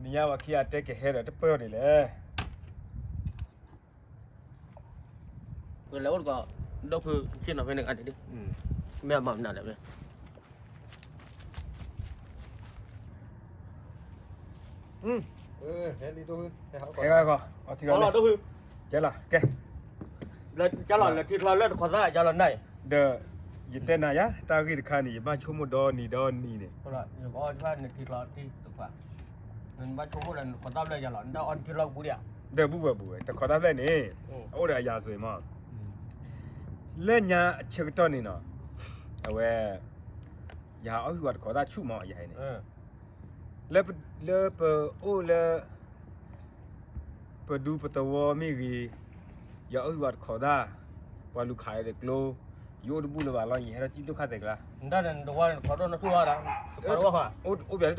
နညါဝဲခံဂၤတဲကဟဲဒီးတပၢၢ်အီၤဒ်လဲၣ်. ပလဲၤအိၣ်တကီၢ် ဒီဖု က့ၤနီၤဖဲန့ၣ်ဂၤန့ၣ်ဒ် မ့ၢ်အမၤမနုၤလဲၣ်. ဟဲဂီၤ အီထံလီၤ ကဲလီၤ ကဲ ကဲလီၤ လဲၤထံချီလၢတခိးသၣ်ကလီၤန့ၣ် ဒီး ယတဲနၤယါ တၢ်ဂ့ၢ်တခါန့ၣ် ယဘၣ်ဆိကမိၣ်ဒီနံၤဒီနံၤန့ၣ် နဘၣ်ဆိကမိၣ်ဒီးနခိးသၣ်ဖျၢၣ်ယၤလီၤ နတၢ်အီထံလီၤကပူၤဒံးဧါ ဒီးဘူၣ်ဝဲဘူၣ်ဝဲ တခိးသၣ်ဖျၢၣ်န့ၣ် အအိၣ်ဒီးအယၤစွ့ၤမး လၢညါအဆၢကတီၢ်န့ၣ်နီၤ အဝဲ ယဟးအီၣ်ဟံၣ်ဝဲတခိးသၣ်ဆူၣ်မးယၤအံၤန့ၣ် လၢပအိၣ်လၢ ပဒူပသဝီမ့ၢ်ဂ့ၤ, ယအီၣ်ဟံၣ်ဝဲတခိးသၣ်, ပှၤလူၤခးယၤဒီးကျိ, ယအိၣ်တဘူၣ်လၢၤဘၣ်လီၤ ယဟဲထီၣ်စံၣ်ဒိၣ်ခါသဲးကျါ, အိၣ်ဘၣ်လၢတဝီသးပှၢ်တခိးဒံး, လၢအီၣ်ဟံၣ်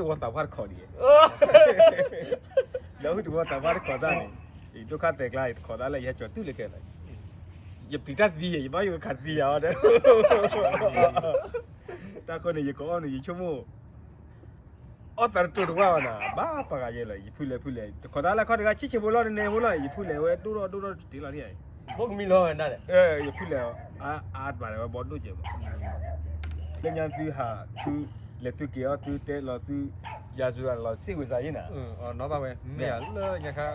တဝီသးပှၢ်တခိးသၣ်န့ၣ်, ယဒိၣ်ခါသဲးကျါ ယတခိးသၣ်လၢယဟဲကၠီၤတုၤလၢခဲလၢာ်, ယပျံၤတၢ်သံယဲ ယဘၣ်ယိၣ်ကခးသံယၤအီၤဒီး တၢ်ဃိန့ၣ် ယကအီၣ်န့ၣ် ယဆိကမိၣ် အီၣ်သးတတိၤတဝၢ်ဘၣ်နၤ, ဘၣ်ပှၤဂၤယဲလီၤ ယဖုလဲၤဖုလဲၤ တခိးသၣ်လၢခီၣ်တဂၤဆံးဆံးဖိလီၤန့ၣ်န့ၣ်ဖိလီၤ ယဖုလဲၤဝဲဒိၣ်ထီၣ်ဒိၣ်ထီၣ်တတ့လီၤန့ၣ်, ဘိၣ်ကမံလီၤဝဲဒၣ်, ယဖုလဲၤ အါတဘၣ်ဝဲဘီဒိၣ်ကဲးမး, လၢညါသုဟးသုလဲၤသုက့ၤအီၣ်သုတဲလီၤသု, ယၤစူၤလီၤစ့ၣ်ဝဲစးယဲနၤ, နီၢ်ဘၣ်ဝဲ မ့ၢ်ယၤလၢညါခါ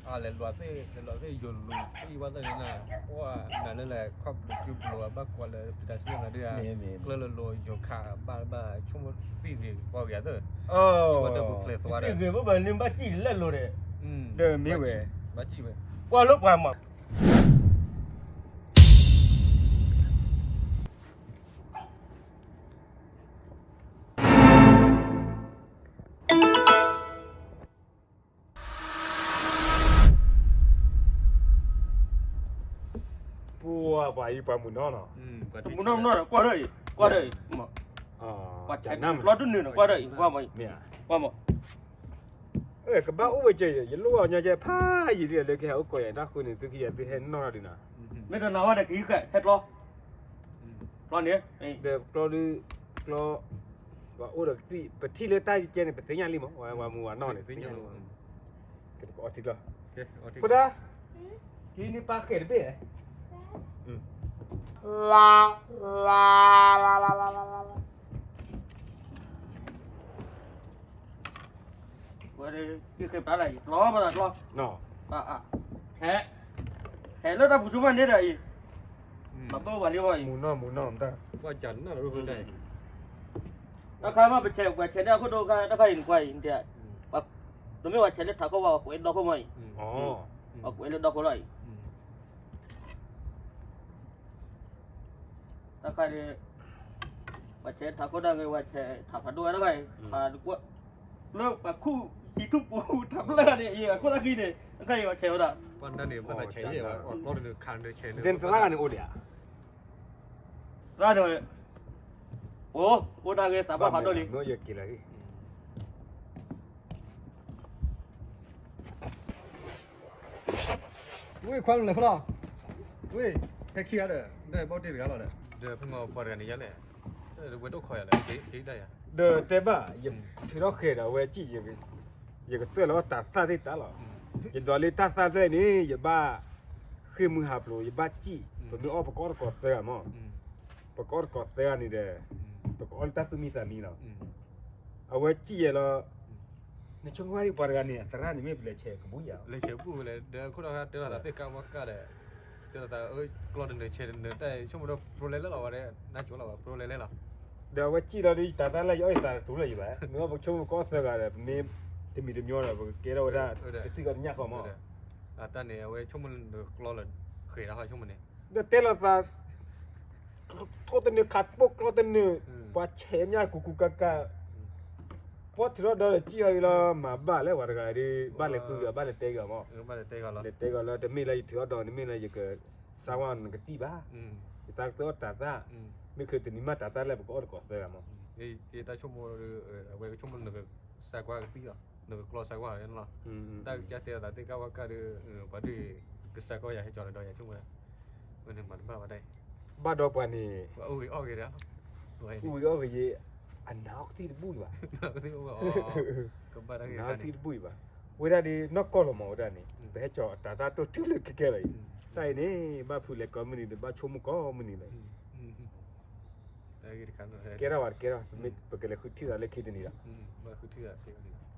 အလဲၤလွးသ့ၣ် လဲၤလွးသ့ၣ်ယိၤလူၤသ့ၣ်ဘၣ်သ့ၣ်န့ၣ်, အိၣ်နၤလၢလဲၤခီၣ်ဘျုးကုဘျုးဘၣ်ကွၢ်လၢပတၢ်စံၣ်နၤဒုး, ကျၢၢ်လၢလိၤယိၤခးဘၣ်ဘၣ်ဆိကမိၣ်သ့ၣ်ဂ့ၤပှၤဂၤသၢ, သ့ၣ်ဂ့ၤဘၣ်ဘၣ်န့ၣ်ဘၣ်စံၣ်လဲၣ်လိၤဒီး, ဒီးမ့ၢ်ဝဲ, ဘၣ်စံၣ်ဝဲ, ကွၢ်လၢပှၤမၤ ပှၤပှၤအံၤပှၤမုၢ်နီၢ်နီၤ, မုၢ်နီၢ်မုၢ်နီၢ်ဒီး ကွၢ်ဒီးအံၤ ကွၢ်ဒီးအံၤ, ပှၤဆဲးတဘျီဒုးနုာ်နီၤ ကွၢ်ဒီးအံၤ ကွၢ်မးအံၤ, ကွၢ်မး, ကဘၣ်အိၣ်ဝဲကဲ ယလိၣ်ဘၣ်အီၤညီကဲ ဖးယံာ်ဒ်လဲၣ်လၢကဟဲအိၣ်ကိးယၤတၢ်ဃိန့ၣ် သုခံဂၤသုဟဲနီၣ်ထီၣ်ဒုးနၤ, မ့ၢ်တနာ်ဝဲဒီးကဟံးဃာ်ဟဲကျီ, ကျီန့ၣ်, ဒီးကျီဒုး, ကျီ, ပှၤအိၣ်ဒီးကသံၣ် ပထံၣ်လၢတၢ်ကဲန့ၣ် ပသ့ၣ်ညါလံမး ပှၤမုၢ်ဝၤနီၣ်န့ၣ် ပသ့ၣ်ညါလံ, ကတကအီထံကျီ, ဖိဒါ, က့ၤန့ၢ်ပၢ်ဃဲးတဘ့ၣ်, ဝဲဒၣ် က့ၤဃဲးပျးလၢ်အံၤ ကျီမးကျီ, ဟဲ, ဟဲလၢတၢ်ပူၤဆူမဲာ်န့ၣ်ဒီးအံၤ, ဘၣ်ဘၣ်ဝဲလံဝဲအံၤ, မုၢ်နီၢ်မုၢ်နီၢ်မတၢ်, တၢ်ခါမ့ၢ်ပဆဲးပှၤဆဲးန့ၣ်အခိၣ်ဒိၣ်ခါ တၢ်ခါအံၤနကွၢ်အံၤ, တမ့ၢ်ပှၤဆဲးလၢထးခိၣ်ဘၣ် ပှၤကွဲးဒီခိၣ်မးအံၤ, ပှၤကွဲးလၢဒီခိၣ်လီၤအံၤ တၢ်ခါဒီး ပှၤဆဲးထးခိၣ်တၢ်ဂ့ၤ ပှၤဆဲးထးဖးဒိၣ်ဝဲတၢ်ခါအံၤ, ထးတကွၢ်, လၢပှၤခူၣ်ဟံးထူၣ်ပူၤထးဖျၢၣ်န့ၣ် အံၤအခိၣ်တၢ်ခံန့ၣ် တၢ်ခါအံၤပှၤဆဲးဝဲဒၣ်, ပှၤနၢ်န့ၣ် ပှၤဆဲးယဲၢ်ဘၣ်, ကျီတနုာ်ခးတနုာ်ဆဲးန့ၣ်, သရၣ်န့ၣ်အိၣ်ဒံးဧါ, သရၣ်န့ၣ်, အိၣ်, အိၣ်တၢ်ဂ့ၤသးဘၣ်ဖးဒိၣ်လံ ဝ့ၢ်ခွါလဲၤဖဲလဲၣ်, ဝ့ၢ်, ဟဲခံဂၤဒီး ဒီးဘီၣ်တ့ၢ်တဂၤလီၤဒီး, ဒီးဖဲမ့ၢ်ပှၤတဂၤန့ၣ်ယါလဲၣ်, ဝဲဒိၣ်ခိးယၤလဲၣ်, ဒီးတဲဘၣ်, ယထုးထီၣ်ဃဲၤဒီးအဝဲစံၣ်, ယကသွဲၣ်လီၤတၤသၣ်သ့ၣ်တၢ်လီၤ, ယဒွးလၢတၤသၣ်သ့ၣ်န့ၣ် ယဘၣ် ဃ့ၢ်မုၢ်ဟးဖျိး ယဘၣ်စံၣ်, ပမ့ၢ်အီၣ်ပကအီၣ်တကိးသၢဂၤမး, ပကအီၣ်တကိးသၢဂၤန့ၣ်ဒီး, ပကအီၣ်လၢတၢ်သူၣ်မံသးမံလီၤ, အဝဲစံၣ်ယဲလီၤ, နဆိကမိၣ်ဝဲဒၣ်ပှၤတဂၤန့ၣ် အသရၣ်န့ၣ်မ့ၢ်ပလဲၤဆဲးကဘူၣ်ယၤ, လဲၤဆဲးဘူၣ်လဲၣ်, ဒီးခိၣ်ဒီဃါတဲလီၤသးသ့ၣ်ကါဝါကါဒီး, တဲလီၤသး ကျီတနုာ်ဆဲးတနုာ် တၢ်ဆိကမိၣ်ဒီး ပြိလဲလဲလီၤဝဲဒီး နါကိၤလီၤဝဲ ပြိလဲလဲလီၤ, ဒီးအဝဲစံၣ်လီၤဒီး ယတၤသၣ်လၢယအီၣ်ယသးတတူၢ်လၢၤယဘၣ်, မ့ၢ်အီၣ်ပကဆိကမိၣ်ကီၢ်သၢဂၤဒီး ပမ့ၢ်တမံၤတမံၤဒီး ပကကဲထီၣ်ဝဲဒၣ် တသံၣ်ကီတညၣ်ဃီမး, အတၢ်န့ၣ် အဝဲဆိကမိၣ်နုာ်ကျီလၢဃဲၤဒီးဟီဆိကမိၣ်န့ၣ်, ဒီးတဲလီၤသး ထိၣ်တနုာ်ခးပိၢ်ကျီတနုာ်, ပှၤဆဲးမးကူကူကၤကၤ, ပှၤထုးထီၣ်ဒီးစံၣ်ဟီဒီးလီၤ မၤဘၣ်လၢပှၤတဂၤဒီး ဘၣ်လဲၤဃုဂၤ ဘၣ်လဲၤတဲဂၤမး, လဲၤတဲဂၤလီၤ တမ့ၢ်လၢယထုးထီၣ်ဒီး တမ့ၢ်လၢယကစၢ်ဝါနကသံၣ်ဘၣ်, ယသးကသၢအီၣ်တၤသၣ်, မ့ၢ်ချုးတနံၤမးတၤသၣ်လၢပကအီၣ်တကိးသၢဂၤမး, တၢ်ဆိကမိၣ်ဒီး အဝဲကဆိကမိၣ်နကစၢ်ကွၢ်ကသံၣ်လီၤ, နကကျီစၢ်ကွၢ်လီၤ, တၢ်ကစၢ်တဲလီၤသးသ့ၣ်ကါဝါကါဒီး ပှၤဒုး ကစၢ်ကွၢ်ယၤဟဲကၠီၤလၢဒီးယၤဆိကမိၣ်, ဝဲန့ၣ်မၤတဘၣ်ဘၣ်ဒၣ်အံၤ, ဘၣ်ဒီးပှၤန့ၣ်, အူဝံၤအီၣ်ဂ့ၤ, အူဝံၤအီၣ်ဂ့ၤယဲ, အနၢ်အီၣ်ကသံၣ်တဘူၣ်လၢၤဘၣ်, ကဘၣ် နသံတဘူၣ်အံၤဘၣ်. ဝဲဒၣ်ဒ်နီၢ်ကီၢ်လီၤမးဝဲဒၣ်န့ၣ် ပဟဲကၠီၤတၢ်သၣ်တိၢ်ထုးလၢခဲကဲလီၤအံၤ, တၢ်အံၤန့ၣ် ဘၣ်ဖုးလဲၤကိးမုၢ်နံၤဒီး ဘၣ်ဆိကမိၣ်ကိးမုၢ်နံၤလီၤအံၤ. ကဲထီၣ်ဘၣ်တကဲထီၣ်, ပကလဲၤဃုထံၣ်သးလၢခံတနံၤဒီး, ဘၣ်ဃုထံၣ်သးလၢခံတနံၤဒီး